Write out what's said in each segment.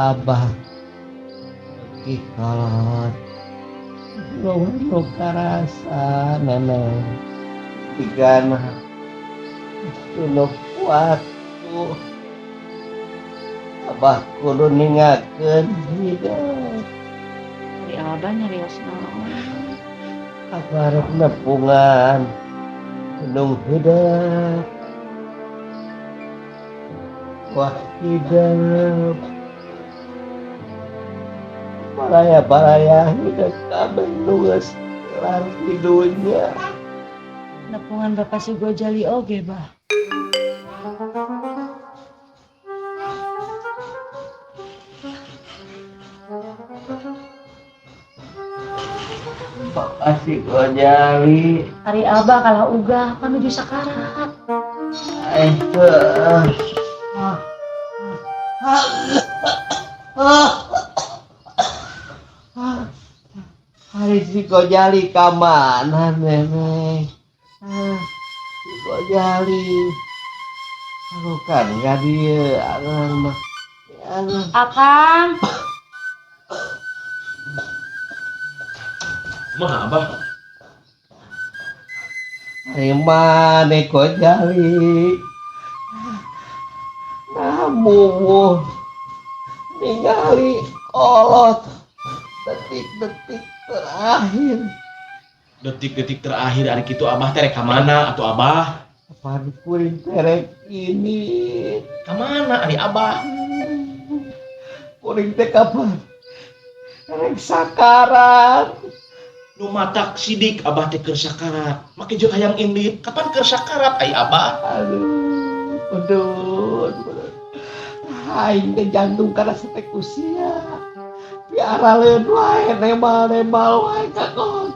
Abah beuki kolot. Nu karasa, Neneng, jigana tunuk waktu Abah kudu ningakeun hidup. Ari Abah nyarios naon? Abah rek nepungan gunung hidup. Wah, hidup. Baraya-baraya hidup kabeh nu geus kelar di dunya. Nepungan Bapak si Gojali oge, Bah. Bapak si Gojali. Ari Abah kalah ugah menuju sakarat. Eh, heuh. Ari si Gojali ka mana, Neneng? Ah, si Gojali. Aduh, kan ka dieu akang mah. Aduh. Akang. Mah, Abah? Ari maneh, Gojali? Nah, mumu ningali kolot detik-detik terakhir. Detik-detik terakhir ari kitu Abah teh rek ka mana atuh, Abah? Apaan kuring terek ini? Ka mana ari Abah? Kuring teh kapan? Rek sakarat. Nu matak sidik Abah teh keur sakarat. Make jeung hayang indit, kapan keur sakarat ai Abah? Aduh, aduh, aduh. Aing teh jantung kana setek usia. Piaraleun wae, nemal-nemal wae ka kolot.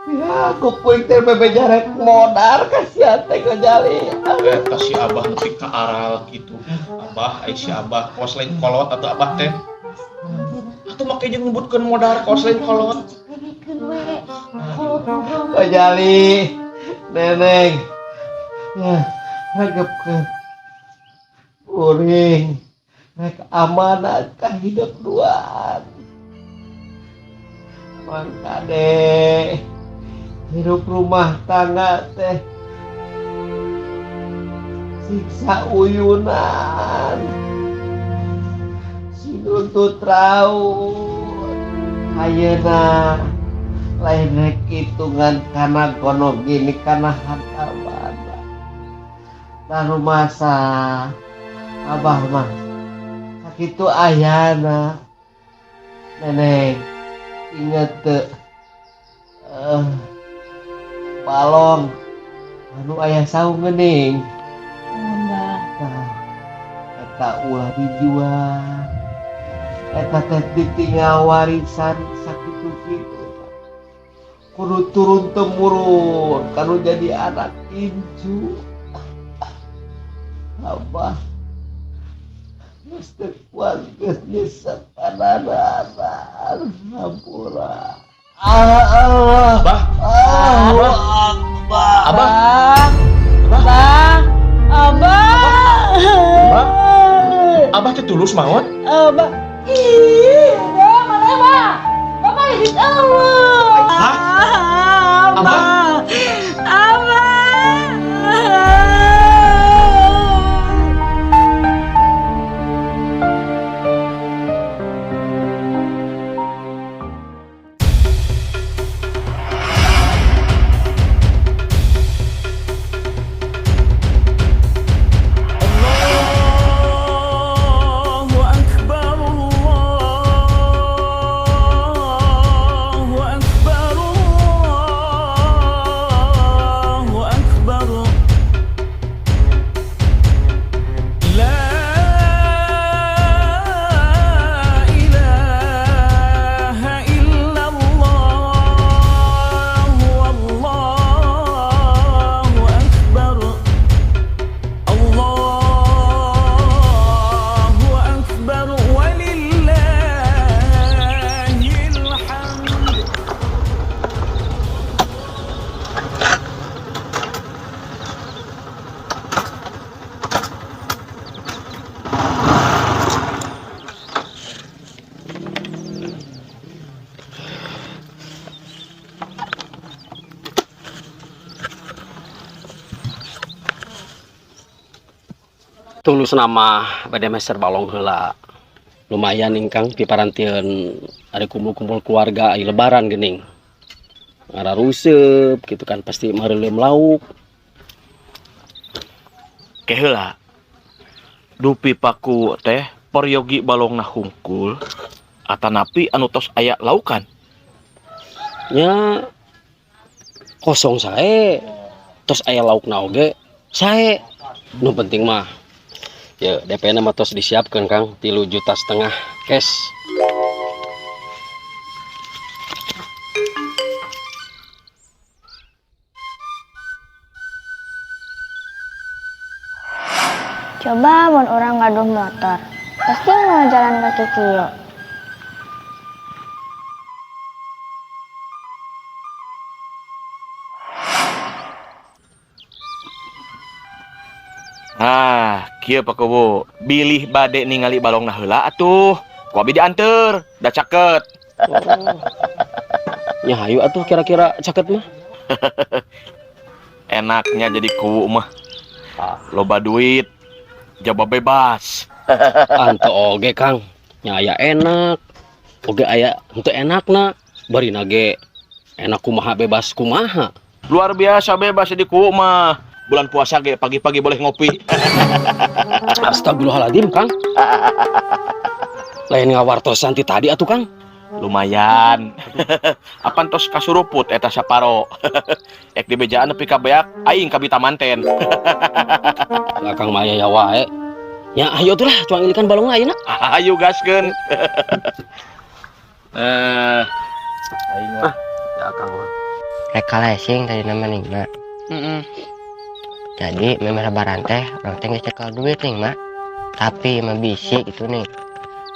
Ya, ku kuring teh bebeja rek modar kasihan teh Gojali. Eta si Abah nepi ka aral kitu. Abah, ai si Abah kos lain kolot atuh Abah teh. Atuh make jeung nyebutkeun modar kos lain kolot. Gojali, Neneng. Ya, regepkeun. Kuring rek amanat ka hidup duaan. Mang kade hidup rumah tangga teh siksa uyunan sinuntut raut. Ayeuna lain rek hitungan kana gono gini kana harta banda dan rumasa. Abah mah sakitu ayana. Neneng, inget teu balong anu aya saung geuning? Naon, Bah? Tah, eta ulah dijual. Eta teh ditinggal warisan sakitu-kitu kudu turun temurun kanu jadi anak incu. Abah geus teu kuat, geus nyesek anak. Hampura. Allah. Abah, Allahu Akbar. Abah. Abah. Abah. Abah. Abah teh tulus maot? Abah. Ih, ya mana, Bah? Bapak jadi Allah. Hah? Abah. Abah. الله أكبر. Tulus nama bade meser balong heula. Lumayan ning Kang piparantieun ada kumpul-kumpul keluarga ai lebaran geuning. Ngararuseup gitu kan pasti mareuleum lauk. Ke heula. Dupi Paku teh peryogi balongna hungkul atanapi anu tos aya laukan. Nya kosong sae tos aya laukna oge sae. Nu penting mah ya DP na mah tos disiapkeun Kang 3,5 juta cash. Coba mun urang gaduh motor, pasti mau jalan kaki kieu. Ah, kieu Pak Kuwu, bilih bade ningali balongna heula atuh. Ku abi dianteur, da caket. Oh. Nya hayu atuh kira-kira caket mah. Enaknya jadi kuwu mah. Loba duit, jaba bebas. Anto oge Kang, nya aya enak. Oge aya henteu enakna, bari nage enak kumaha bebas kumaha. Luar biasa bebas jadi kuwu mah. Bulan puasa ge pagi-pagi boleh ngopi. Astagfirullahaladzim Kang. Lain ngawartosan ti tadi atuh Kang. Lumayan. Apan tos kasuruput eta saparo. Ek dibejaan nepi ka beak aing kabita manten. Lah Kang mah aya wae. Ya ayo tuh lah cuang ilikan balongna ayeuna. Ayo gaskeun. Aing mah. Ya Kang mah. Rek kalesing tadi nama ning mak. Jadi memang lebaran teh orang teh geus cekel duit nih mak. Tapi mah bisi gitu nih.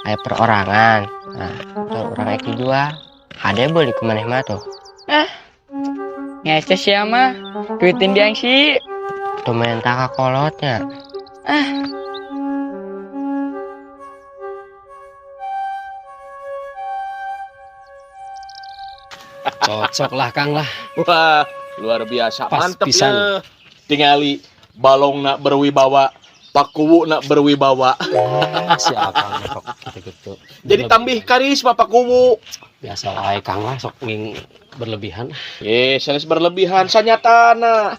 Aya perorangan. Nah, motor urang ek dijual. Hade beli ku maneh mah tuh. Ngece sia mah. Duitin dia sih. Tuh minta ka kolotnya. Cocok lah Kang lah. Wah, luar biasa. Pas mantep pisan. Ya. Tingali balongna berwibawa, Pakuwu na berwibawa. Ah, si Akang sok gitu-gitu. Jadi tambih karisma Pakuwu. Biasa wae Kang lah sok nging berlebihan. Sanes berlebihan sanyatana.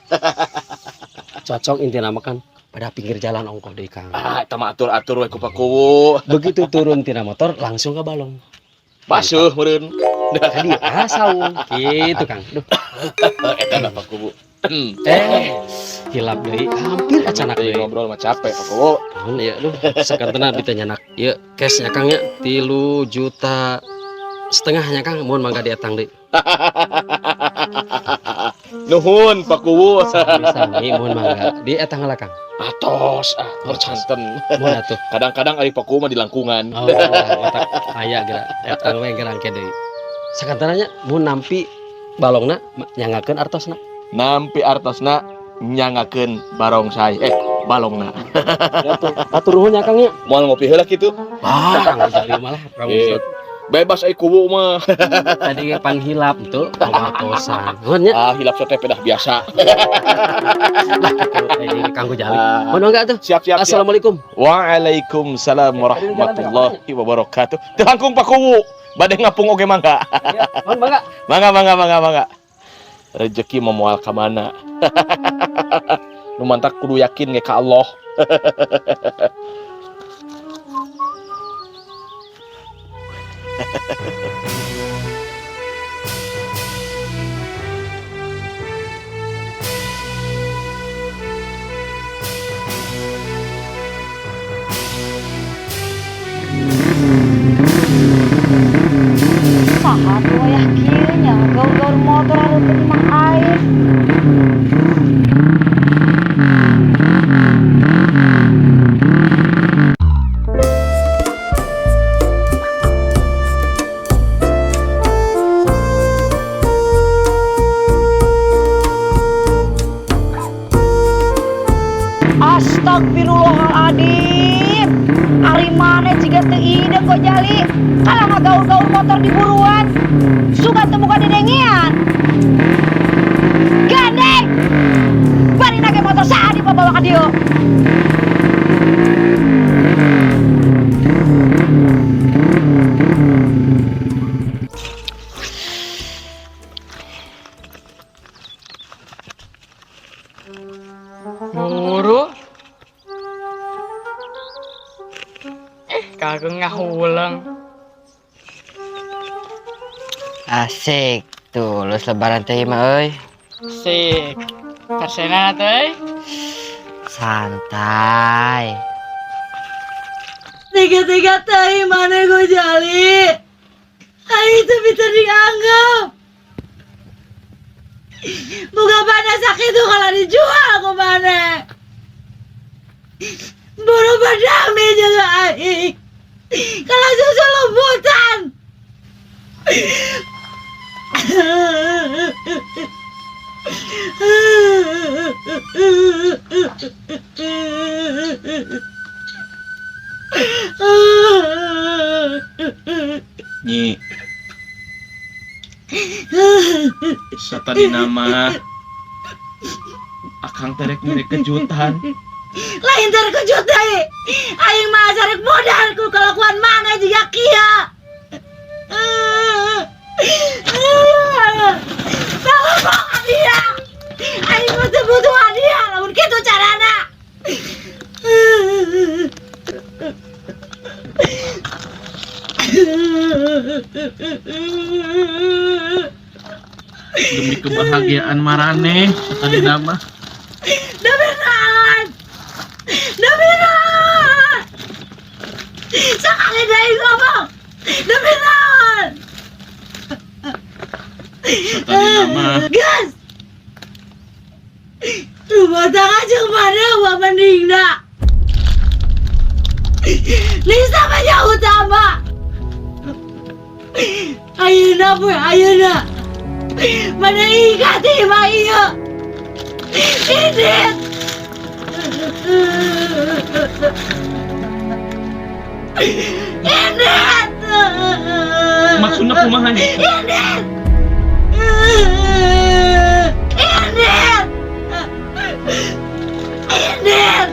Cocok intina mah kan pada pinggir jalan ongkoh deui Kang. Ah, eta mah atur-atur we ku Pakuwu. Begitu turun tina motor langsung ke balong. Basuh meureun. Tadi saung gitu Kang. Duh. Eta lah Pakuwu. Hilap deui, hampir acanak Deui deui. ngobrol mah capek Pak Kuwu. Naon ya duh, sakantena abdi teh nyanak. Ieu cashnya Kang nya 3,5 juta nya Kang, mun mangga dietang deui. Nuhun Pak Kuwu. Sami-sami mun mangga dietang heula Kang. Atos ah, percanten. Mun atuh. Kadang-kadang ari Pak Kuwu mah di langkungan. Oh, otak aya geura. Etang we geura engke deui. Sakantena nya mun nampi balongna nyangakeun artosna. Nampi artosna nyangakeun barongsai balongna. Ya tuh, atur nuhun nya Kang nya. Moal ngopi heula kitu. Ah, Kang Ujali malah Kang Ustad. Bebas ai kuwu mah. Tadi ge panghilap tuh pamatosan. Nuhun nya. Ah, hilap sote pedah biasa. Lah kitu ai Kang Gojali. Mun mangga tuh. Siap, siap, siap. Assalamualaikum. Waalaikumsalam warahmatullahi wabarakatuh. Teu langkung Pak Kuwu. Bade ngapung oge mangga. Mun mangga. Mangga, mangga, mangga, mangga. Rezeki mah moal ka mana. Nu mantak kudu yakin ge ka Allah. Saha tuh wayah kieu nya gaur-gaur motor hareupeun imah aing. Astagfirullahaladzim. Ari maneh jiga teu ide Gojali. Kalah ngagaul-gaul motor di buruan. Suka teu buka dedengean. Gandeng. Bari nage motor saha dibawa ka dieu. Buru. Kagak ngahuleng. Asik tuh, lulus lebaran teh mah euy. Sik. Tersena teh. Santai. Tiga-tiga teh mana Gojali? Aing teu bisa dianggap. Boga mana sakit tuh kalau dijual ku mana? Buru berdamai juga aing. Kalau susu lumputan. Nyi. Satadina mah akang teh rek mere kejutan. Lain terkejut deui. Aing mah sarek modal ku kelakuan mana jiga kieu. Salah banget dia. Aing mah teu butuh hadiah lamun kitu carana. Demi kebahagiaan maraneh satadina mah. Demi naon? Demi naon? Sekali deui ngomong. Demi naon? Satadina mah Gas. Rumah tangga jeung mana wa mendingna. Lisa mah yang utama. Ayeuna poe ayeuna. Mana ingat mah ieu. Indit. Indit. Maksudna kumaha nya? Indit. Indit. Indit.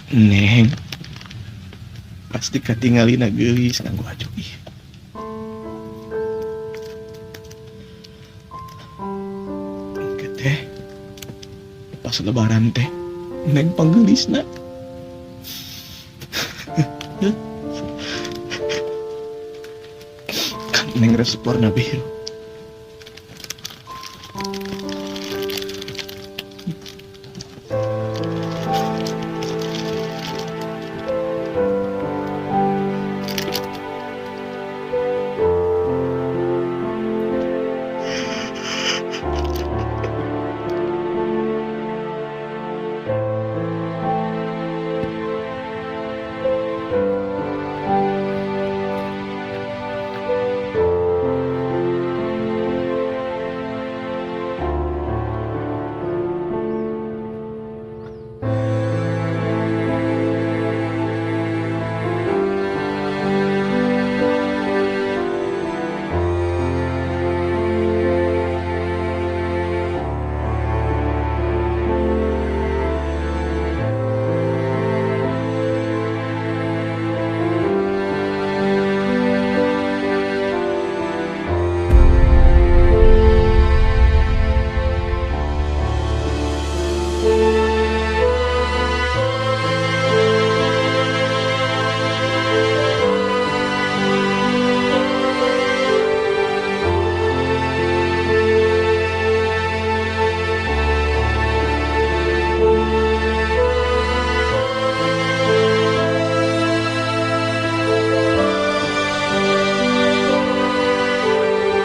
Neng pasti katingalina geulis nganggo aju ieu. Engke teh pas lebaran teh neng panggeulisna. Kan Neng resep warna biru.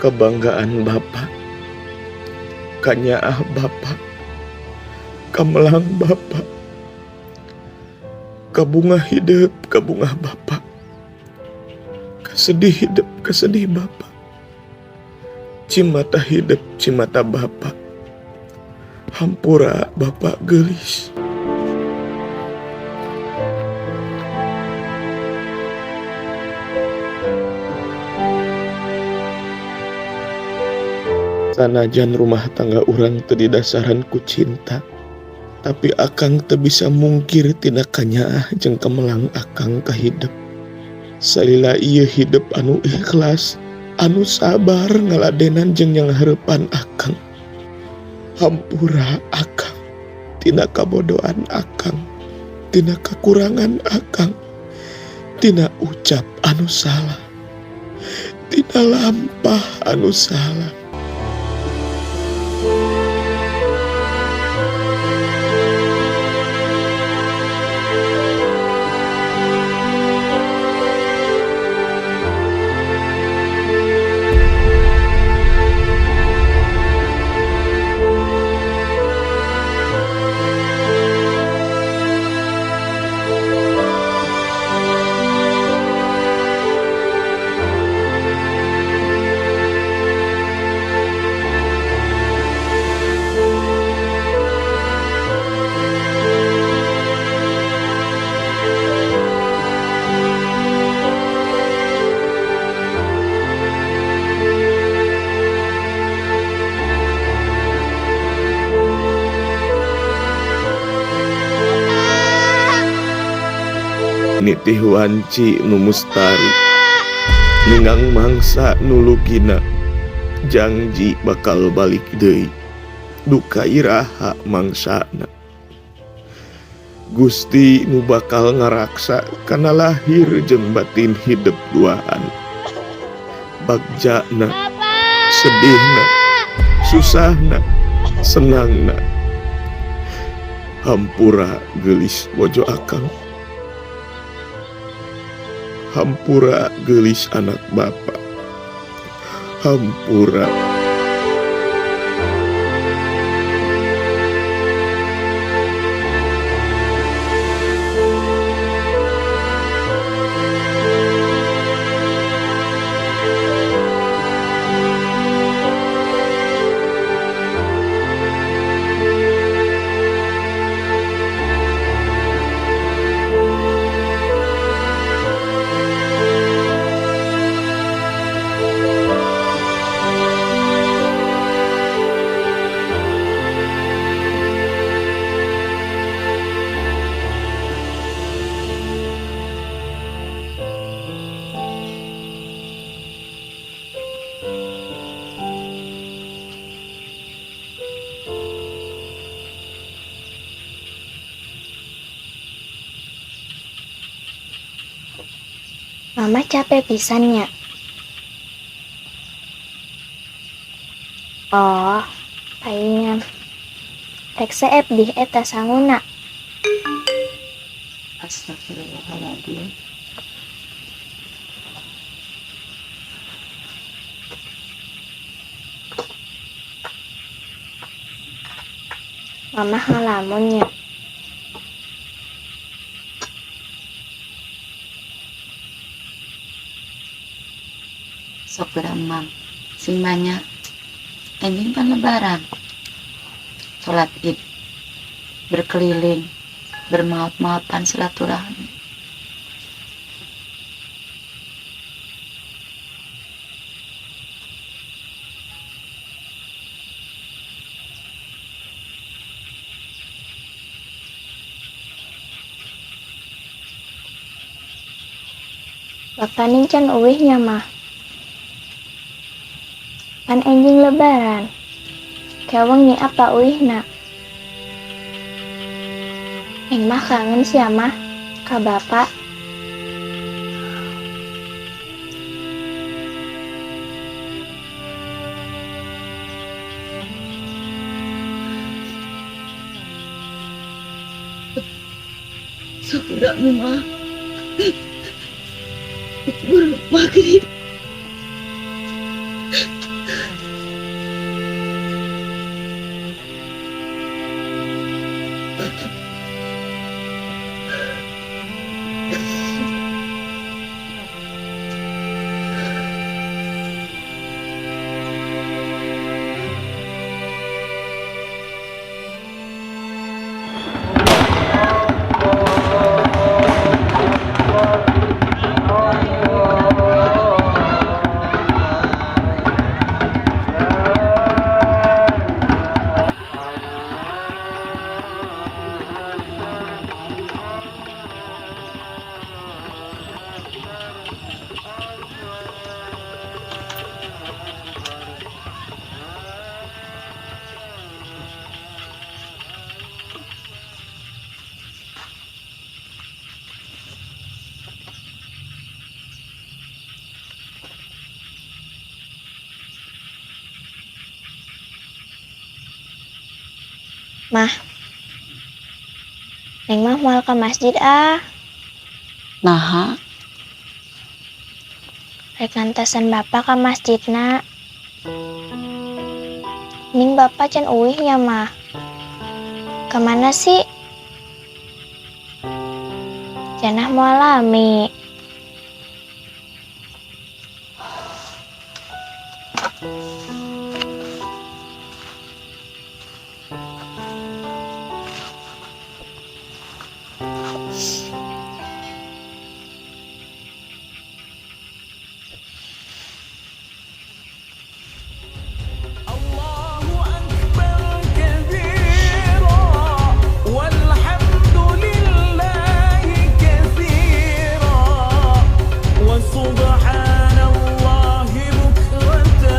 Kebanggaan Bapak, kanyaah Bapak, kamelang Bapak, kabunga hidup, kabunga Bapak, kesedih hidup, kesedih Bapak, cimata hidup, cimata Bapak, hampura Bapak gelis. Sanajan rumah tangga urang teu didasaran ku cinta, tapi akang teu bisa mungkir tina kanyaah jeung kemelang akang ka hidep. Salila ieu hidep anu ikhlas, anu sabar ngaladenan jeung nyanghareupan akang. Hampura akang tina kabodohan akang, tina kakurangan akang, tina ucap anu salah, tina lampah anu salah. Nitih wanci nu mustari, ningang mangsa nu lugina, jangji bakal balik deui, duka iraha mangsana. Gusti nu bakal ngaraksa kana lahir jeung batin hidep duaan. Bagjana, sedihna, susahna, senangna. Hampura geulis bojo akang. Hampura geulis anak bapak. Hampura. Mama capek pisannya. Oh, paingan. Rek seep dih eta sanguna. Astagfirullahaladzim. Mamah ngalamun nya. Sok geura, Mang, sing banyak. Enjing pan Lebaran. Salat Id. Berkeliling, bermaaf-maafan, silaturahmi. Bakaning can uih nya, Mah. Pan enjing Lebaran. Ke wengi apa uihna? Neng mah kangen sia, Mah, ka Bapak. Sok geura, Mah. Buru maghrib. Mah. Neng mah moal ke masjid ah. Naha? Rek ngantesan Bapak ke masjidna. Ning Bapak can uih nya, Mah. Kemana sih? Cenah moal lami. الله أكبر كبيرا والحمد لله كثيرا وسبحان الله بكرة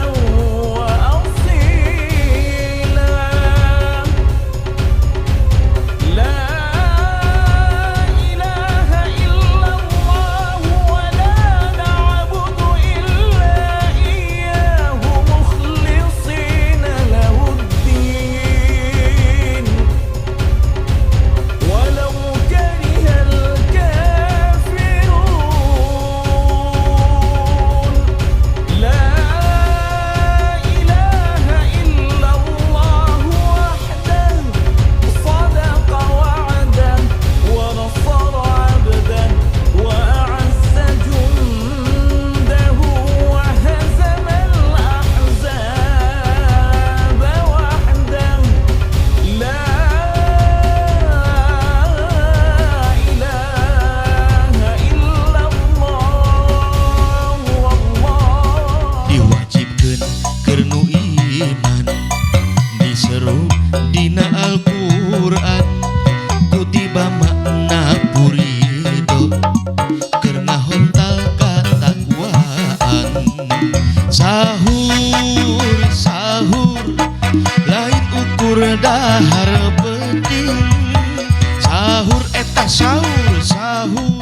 وأصيلا. لا إله إلا الله ولا نعبد إلا إياه مخلصين له الدين ولو كره الكافرون. لا إله إلا الله وحده صدق وعده ونصر عبده وأعز جنده وهزم الأحزاب وحده. لا إله إلا الله والله Diwajibkeun keur nu iman, diseru dina Al-Qur'an, kutiba makna purido keur ngahontal katakwaan. Sahur, sahur, lain ukur dahar peuting. Sahur eta sahur, sahur.